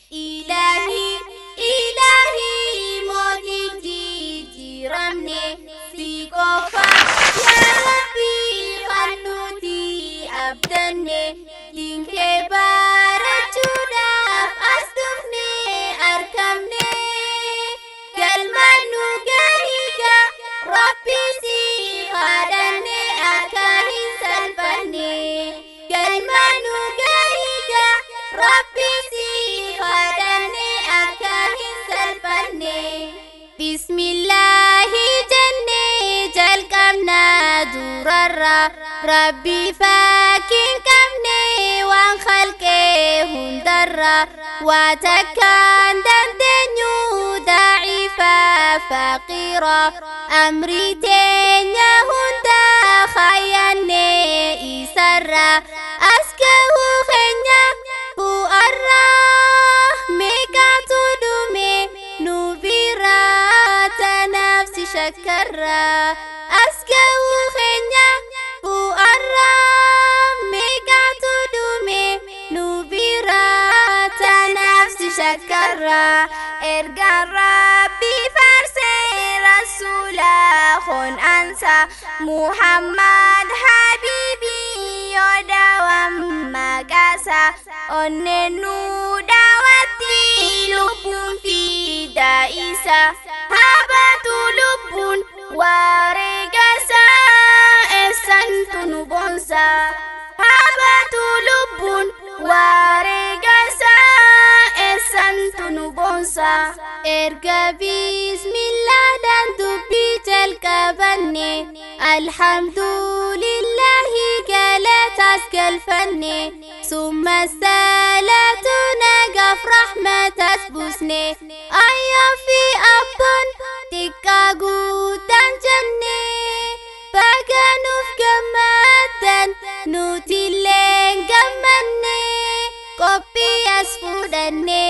Ilaahi ilaahi mootiin jijjiiramne si qofa yaa Rabbi kan nuti abdanne diinkee barachuudhaaf as dhufne argamne galmaan nu gahiga Rabbi si kadhanne akka hin salphanne galmaan nu gahiga Rabbi si kadhanne akka hin salphanne. Bismillaahi jennee jalqabnaa durarra Rabbi fakkiin qabne waan khalqee hundarra waa takkaan dandeenyu daacifa faqiira amri teenya hunda khayyanne isarra as gahuu keenya bu'arra meeqatu dhume nu bira tanaafsi shakkarra as gahuu keenya bu'arra meeqatu dhume nu bira tanaafsi shakkarra Ergaan Rabbii faarsee rasuula hon'aansa Muhammad Habiibii yoo daawwan maqaasa onneen nu daawwatti lubbuun fidaa isa habatu lubbuun wareegasa eessantu nu boonsa habatu lubbuun wareegasa eessantu nu boonsa. Erga bismillaadhaan dubbii jalqabanne alhamdulillahi galataas galfanne summa salaatu nagaaf rahmatas buusne ayyaa fi abboon xiqqaa guddaan jenne baga nuuf gammaddan nutilleen gammanne qophii as fudhanne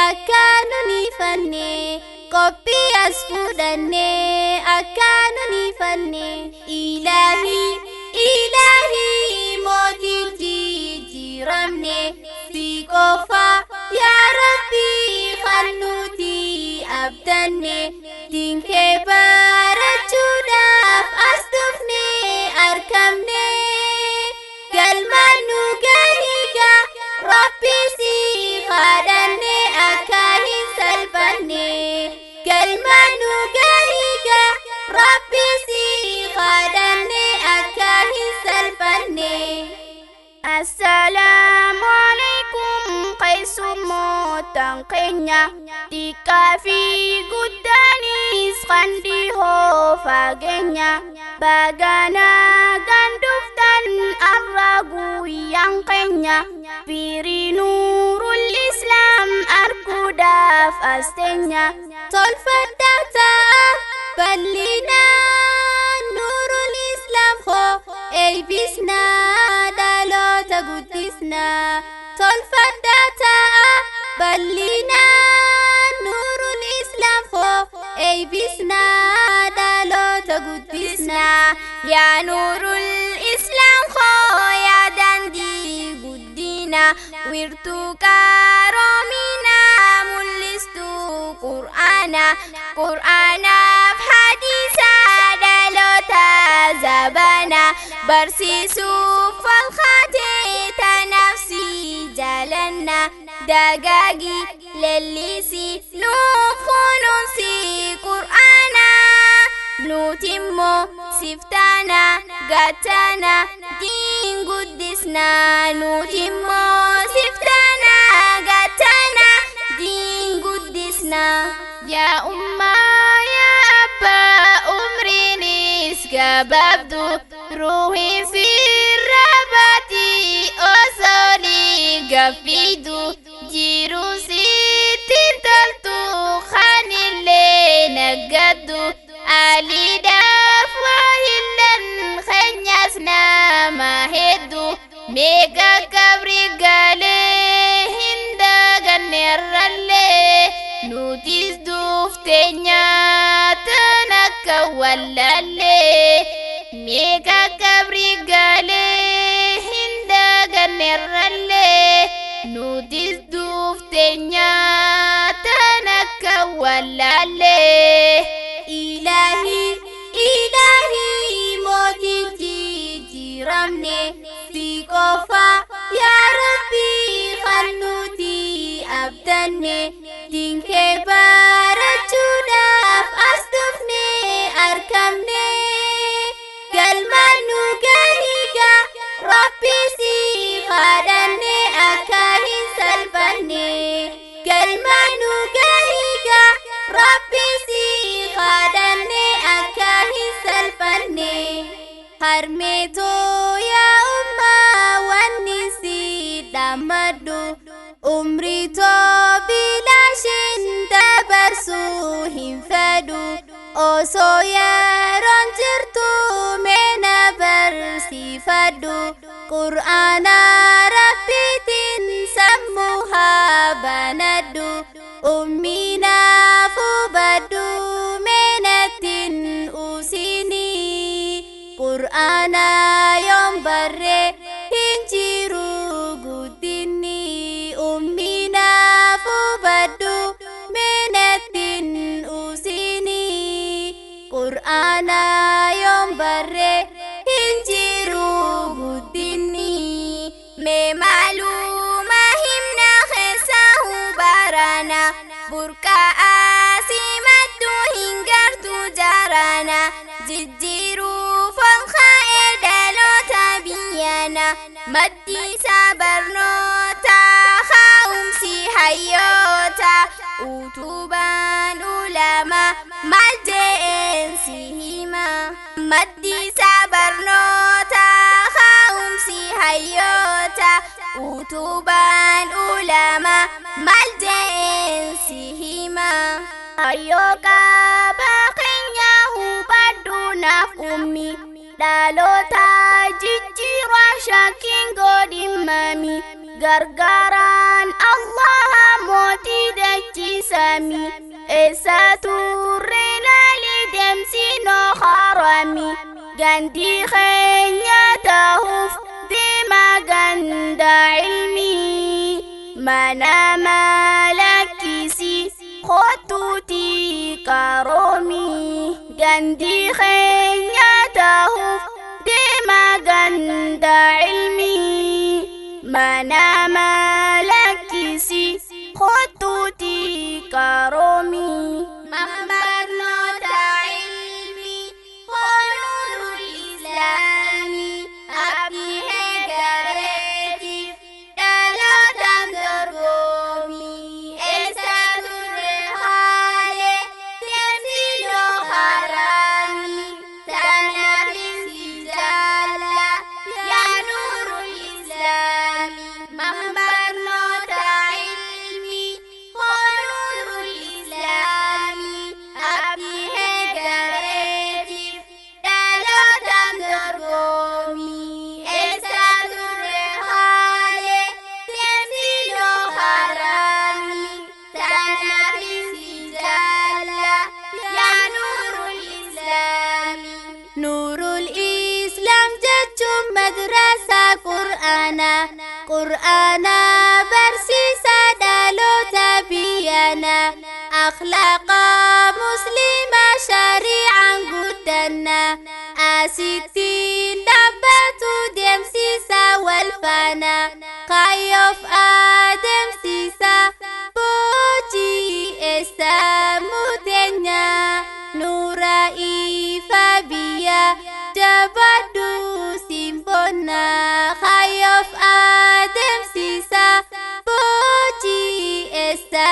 akka nun ifanne qophii as fudhanne akka nun ifanne. Ilaahi ilaahi mootiin jijjiiramne si qofa yaa Rabbi kan nuti abdanne diinkee barachuudhaaf as dhufne argamne galmaan nu gahiga Rabbi si kadhanne akka hin salphanne galmaan nu gahiga Rabbi si kadhanne akka hin salphanne. Assalaamu alaikum keessummoota keenya xiqqaa fi guddaanis kan dhihoo fageenya baga nagaan dhuftan arra guyyaan keenya firii nuurul islaam arguudhaaf as teenya. Tolfadhaa ta'a bal'inaan nuurul islaam hoo eeybisnaa dhaloota guddisnaa. Tolfadhaa ta'a bal'inaan nuurul islaam hoo eeybisnaa dhaloota guddisnaa. Yaa nuurul islaam hoo yaa daandii guddina wirtuu qaroominaa mul'istuu qur'aana qur'aanaaf hadiisa dhaloota zabana barsiisuuf falkaatee tanaafsi jaalanna dagaagi lellisi nuuf kunuunsi qur'aana nuti immoo siftaana gaachana diin guddisna nuti immoo siftaana gaachana diin guddisna. Yaa ummaa yaa abbaa umriinis gabaabdu ruuhiin sirra baati osoo ni gaffiidu jiruun sittiin toltu kanillee naggaddu aliidhaaf waa hillan keenyas nama hedduu meeqa qabri galee hin daganne irrallee nutis duuftee nyaatan akka wallaallee meeqa qabri galee hin daganne irrallee nutis duuftee. wallaalle. Ilaahi ilaahi mootiin jijjiiramne si qofa yaa Rabbi kan nuti abdanne diinkee barachuudhaaf as dhufne argamne galmaan nu gahiga Rabbi si kadhanne akka hin salphanne galmaan nu gahiga Rabbi si kadhanne akka hin salphanne. Harmeetoo yaa ummaa wanni si dhammadhu umriitoo bilaashin dabarsuu hin fedhu osoo yeroon jirtu meena barsiifadhu qur'aana rabbiitiin sammuu haa banadhu ummiinaaf hubadhu meenattiin usinii qur'aana yoon barre hin jiru guddinni ummiinaaf hubadhu meenattiin usinii qur'aana yoon barre hin jiru guddinni. Mee maaluma himna keessa hubarana burqaa simattu hin gartu jarana jijjiiruuf ol ka'ee dhaloota biyyana maddiisa barnoota kaa'umsi hayyoota utubaan ulama maal je'een si hima maddiisa barnoota kaa'umsi hayyoota utubaan ulama maal je'een si hima. Hayyoo qaba keenya hubadhu naaf ummi dhaloota jijjiirraa shakkiin godhimami gargaaraan Allaha mootii dachisami eessa turre laali deemsinoo harami gandi keenya ta'uuf deema ganda ilmii mana malakkisi kottuuti qaroomi gandi keenya ta'uuf deema ganda ilmii mana malakkisi kottuuti qaroomi. Mambarnoota ilmi honuurul islaami abdii heegareetiif dhalootaan dorgomi eessa turre haale deemsinoo haraami tanaafis si jaalla yaa nuurul islaami. Mambarnoota ilmi honuurul islaami abdii heegareetiif dhalootaan dorgomi eessa turre haale deemsinoo haraami tanaafis si jaalla yaa nuurul islaami. Nuurul Islaam jechuun madrasaa qur'aanaa qur'aana barsiisaa dhaloota biyyanaa akhlaaqa musliimaa shari'aan guddannaa asittiin dhaabbatu deemsisaa wal faana kaayyoof adeemsisaa boojii eessa muteenya nuura ifa biyya jabadhu simboona kaayyoof adeemsisaa boojii eessa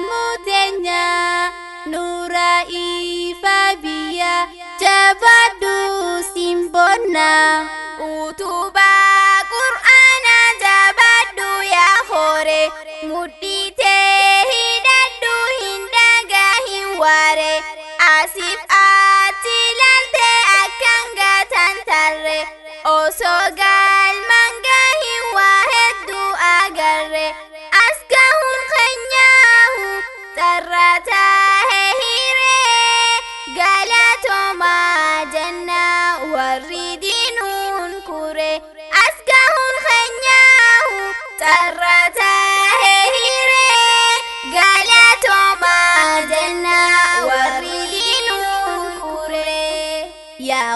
muteenya nuura ifa biyya.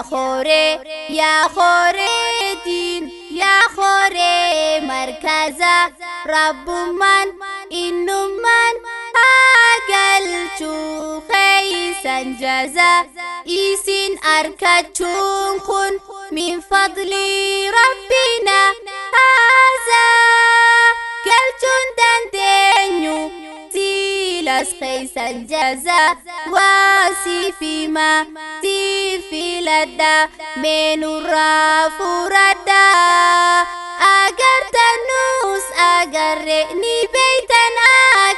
خوري يا خوري دين يا خوري مركزة رب من إن من أقلتو خيسا جزا إيسين أركتون خن من فضل ربنا هذا قلتون دندنيو سيلاس خيسا جزا واسي ما سيفي لدى من الرافو ردا أجرتنوس أجرني بيتنا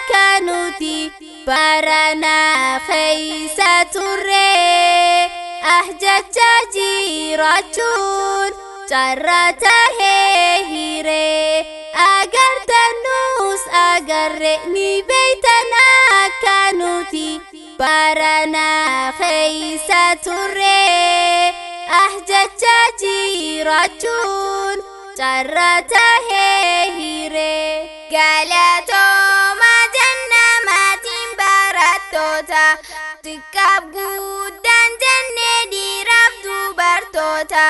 كانوتي برنا خيسة تري أحجت جيراتون جرته هيري أجرتنوس أجرني بيتنا كانوتي برنا خيسة تري أحجت جيراتون جرته هيري Galatooma jenna maatiin barattoota xiqqaaf guddaan jennee dhiiraaf dubartoota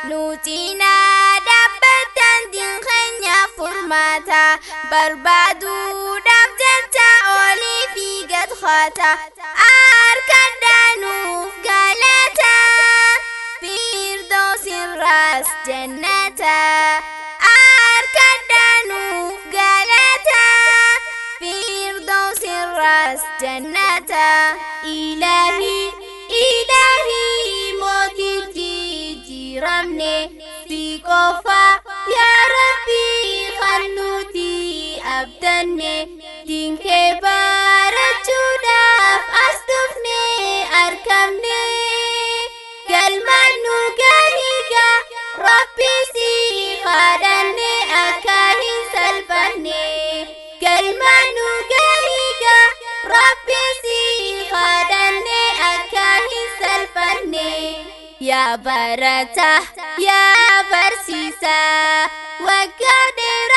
nuti dhaabbattan diinkeenya furmaata barbaaduudhaaf jecha olii fi gad hoota harkadhaanuuf galata firdoosin jannata harkadhaanuuf galata firdoosin jannata إلهي إلهي موتي جيرمني في قفا يا ربي خنوتي أبدني دين كبار جوداف أصدفني أركمني قلمانو قهيقا ربي سي خادني أكاهن سلفني قلمانو قهيقا ربي سي خادني أكاهن سلفني يا برته يا برسيسة وقدر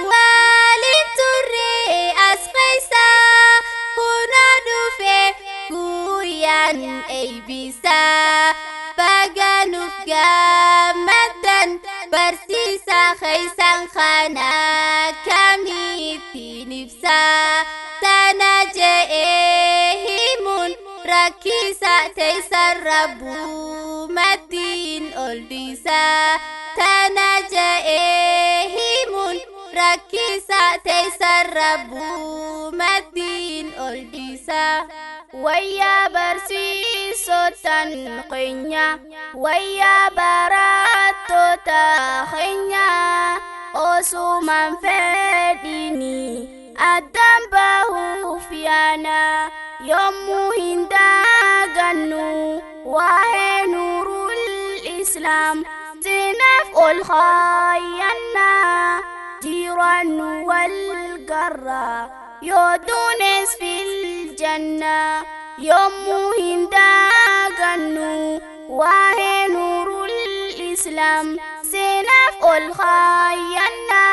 والتري أسقيسا هنا دفي قويان أيبسا بقانف قامتا برسيسا خيسا خانا كميتي نفسا تنجئهمون ركيسا تيسر ربو متين أولديسا تنجئهمون ركيسا تيسر ربو متين أولديسا Wayyaa barsiisotaan keenya wayyaa barattoota keenya osumaan fedhini addaan bahuuf yaana yommuu hin daagannu waa'ee nuurul islaam sinaaf ol kaayyanna jirannu wal garra يودونس في الجنة يوم هنداغنو وهي نور الإسلام سنف الخينا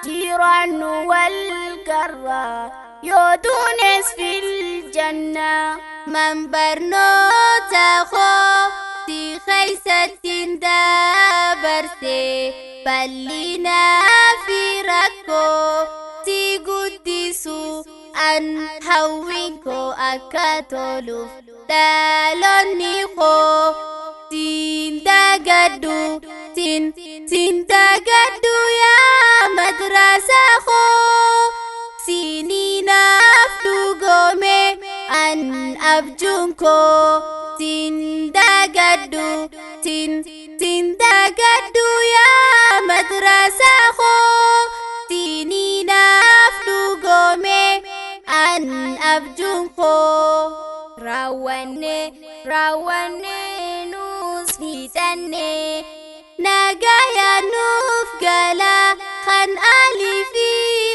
جيران والقرى يودونس في الجنة من برنوتا خو تي خيسة دابرسي بلينا في ركو تي قدسو أن هوينكو أكاتولوف دالوني خو تين داقدو تين تين داقدو يا مدرسة خو سينين أفدو قومي أن أبجونكو تين داقدو تين تين داقدو يا مدرسة خو سينين أفدو قومي أن أبجونكو Raawwanne raawwanne nus fixanne نجايا نوف جلا خان علي في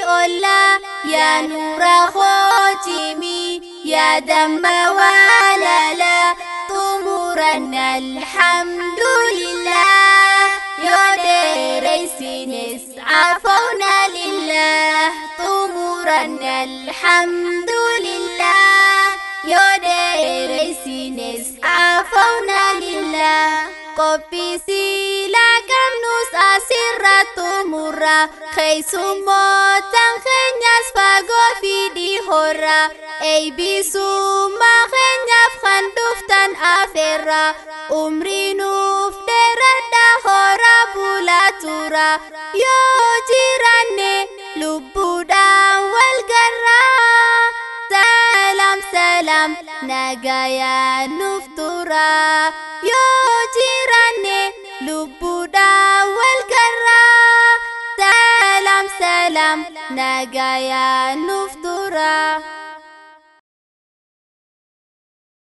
أولا يا نور خوتمي يا دم ولا لا طمورنا الحمد لله يا دريسينس عفونا لله طمورنا الحمد لله Yoo dheereessines afoona lillaa. Qophii silaa qabnus asirra xumurra. Keessummootaan keenyas fagoo fi dhihoorra. Eeybisummaa keenyaaf kan dhuftan afeerra. Umrii nuuf dheeradha hora bulaa tura. Yoo jiraanne lubbuudhaan wal garraa. Salam salam nagayaa nuuf tura. Yoo jiraanne lubbuudhaan wal garraa. Salam salam nagayaa nuuf tura.